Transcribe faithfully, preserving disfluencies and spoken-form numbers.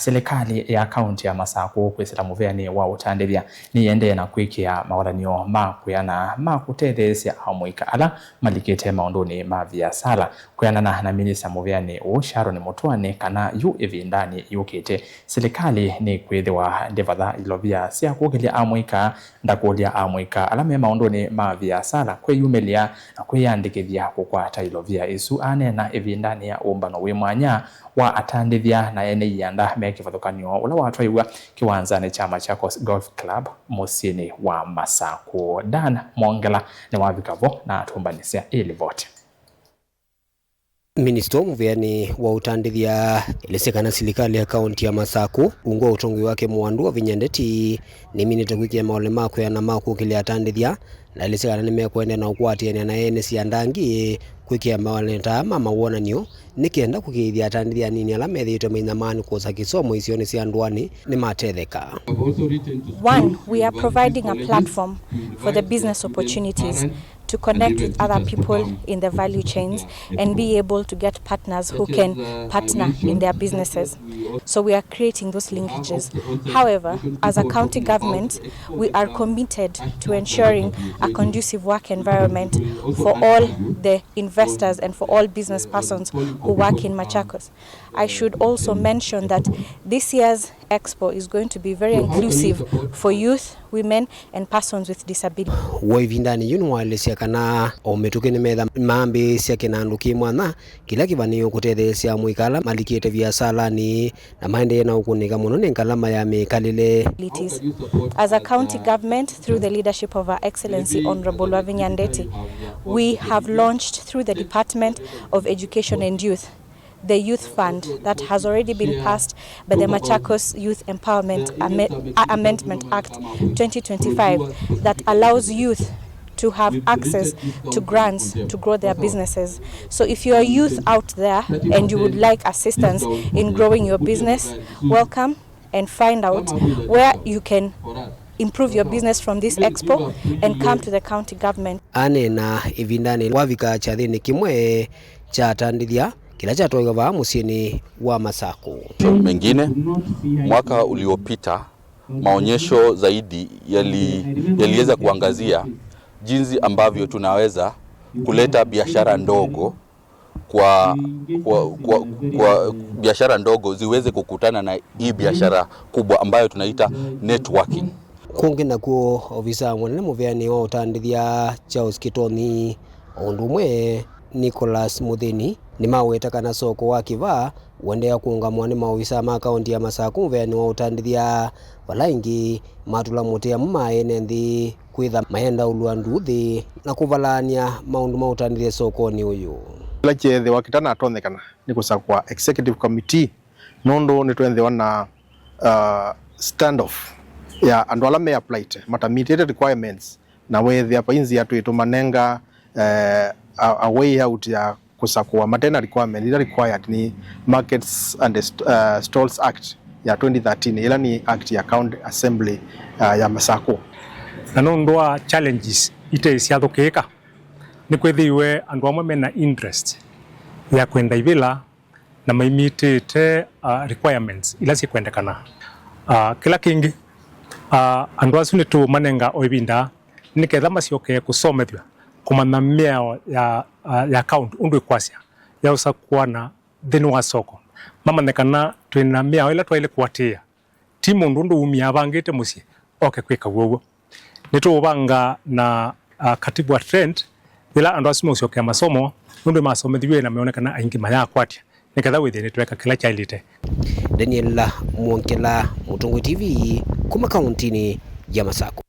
Silikalĩ ya kaunti ya Masakũ kwĩsĩla mũvĩanĩ wa ũtandĩthya nĩyĩendee na kwĩkĩa mawatany'o ma kwĩana ma kũtetheesya amũika ala malikĩte maũndũnĩ ma viasala. Kwĩanana na minista mũvĩanĩ ũũ, Sharon Mũtũa, nĩ kana yu ĩvindanĩ yũkĩte, silikalĩ nĩkwĩthĩwa ndĩvatha ilovia sya kũkĩlya amũika, ndakũlya amũika ala me maũndũnĩ ma viasala kwĩyumĩlya na kwĩyandĩkĩthya kũkwata ilovia isu. Aneena ĩvindanĩ ya ũmbano wĩ mwanya wa atandĩthya na ene ianda me kĩvathũkany'o ũla watwaiw'a kĩwanzanĩ kya Machakos Golf Club mũsyĩnĩ wa Masakũ. Dan Mwongela nĩwavika vo na atũmbanĩsya ĩ livoti. Minista wa mũvĩanĩ wa ũtandĩthya elesya kana silikalĩ ya kaunti ya Masakũ, ungu wa ũtongoi wake Mũwandu wa Vinya Ndeti, nĩminĩte kwĩkĩa maole ma kwĩana ma kũkĩlya atandĩthya, na elesya kana nĩmekũendeea na ũkwatĩanĩa na ene sianda angĩ kwĩkĩa maole ta ma mawonany'o, nĩ kenda kũkĩĩthya atandĩthya anini ala methĩĩtwe mainyamaa nĩ kwosa kĩsomo isionĩ sya ndũanĩ nĩmatetheka. One, we are providing a platform for the business opportunities to connect with other people in the value chains and be able to get partners who can partner in their businesses. So we are creating those linkages. However, as a county government, we are committed to ensuring a conducive work environment for all the investors and for all business persons who work in Machakos. I should also mention that this year's Expo is going to be very inclusive for youth, women, and persons with disability. W'o ĩvindanĩ yĩu nĩwaelesya kana o mĩtũkĩ nĩmetha mambĩĩsya kĩnandũ kĩ mwanya kĩla kĩvanĩĩwe kũtetheesya amũika ala malikĩte viasalanĩ na maendee na ũkũnĩka mũno nĩ ngalama ya mĩkalĩle. As a county government, through the leadership of Our Excellency Honorable Wavinya Ndeti, we have launched through the Department of Education and Youth the Youth Fund that has already been passed by the Machakos Youth Empowerment Ame- A- Amendment Act twenty twenty-five that allows youth to have access to grants to grow their businesses. So if you're a youth out there and you would like assistance in growing your business, welcome and find out where you can improve your business from this expo and come to the county government. Aneena ĩvindanĩ wavika kyathĩnĩ kĩmwe kya atandĩthya kĩla kyatwaĩwa vaa mũsyĩnĩ wa Masakũ. Mengine, mwaka uliopita, maonyesho zaidi yali- yaliweza kuangazia jinsi ambavyo tunaweza kuleta biashara ndogo kwa, kwa, kwa, kwa biashara ndogo ziweze kukutana na hii biashara kubwa ambayo tunaita networking. Kũngĩ nakw'o, ovisa mũnene mũvĩanĩ wa ũtandĩthya Charles Kĩtonyi, o ũndũ ũmwe Nicholas Mũthĩni, nĩmaweta kana soko wa Kĩvaa ũendeea kũũngamwa nĩ maovisa ma kaũnti ya Masakũ mũvĩanĩ wa ũtandĩthya, vala ĩngĩ matũla mũtĩ amwe ma ene nthĩ kwĩtha mayandaũlw'a nduuthĩ na kũvalaany'a maũndũ ma ũtandĩthya sokonĩ ũyũ. Kĩla kyeethĩwa kĩtanatonyekana nĩ kũsakũa executive committee, nũndũ nĩtwethĩwa na, uh, standoff ya andũ ala me applied, matamitĩte requirements, na weethĩa vai nzĩa twĩ tũmanenga, eh, a, a way out ya kũsakũa mate na requirement ila required nĩ Markets and St- uh, Stalls Act ya twenty thirteen, ĩla nĩ act ya County Assembly, uh, ya Masakũ. Na nũndũ wa challenges ite syathũkĩĩka, nĩkwĩthĩiwe andũ amwe mena interest ya kwenda ivĩla na maimitĩte, uh, requirements ila sikwendekana. Uh, kĩla kĩngĩ, uh, andũ asu nĩtũmanenga o ĩvinda nĩketha masyokee kũsomethw'a kũmanya mĩao ya, uh, ya county ũndũ ĩkwasya ya ũsakũana nthĩnĩ wa soko, mamanye kana twĩ na mĩao ĩla twaĩle kũatĩĩa. Ti mũndũ ũndũ umie avangĩte mũsyĩ oke kwĩka w'o ũw'o. Nĩtũũvanga na, uh, katibu wa trend yĩla andũ asu meũsyokea masomo, nũndũ masomethiw'e na meonekana aingĩ mayakwatya, nĩketha wĩthĩe nĩtweka kĩla kyaĩlĩte. Daniel Mwongela, Mũtongoi T V, kuma kaũntinĩ ya Masakũ.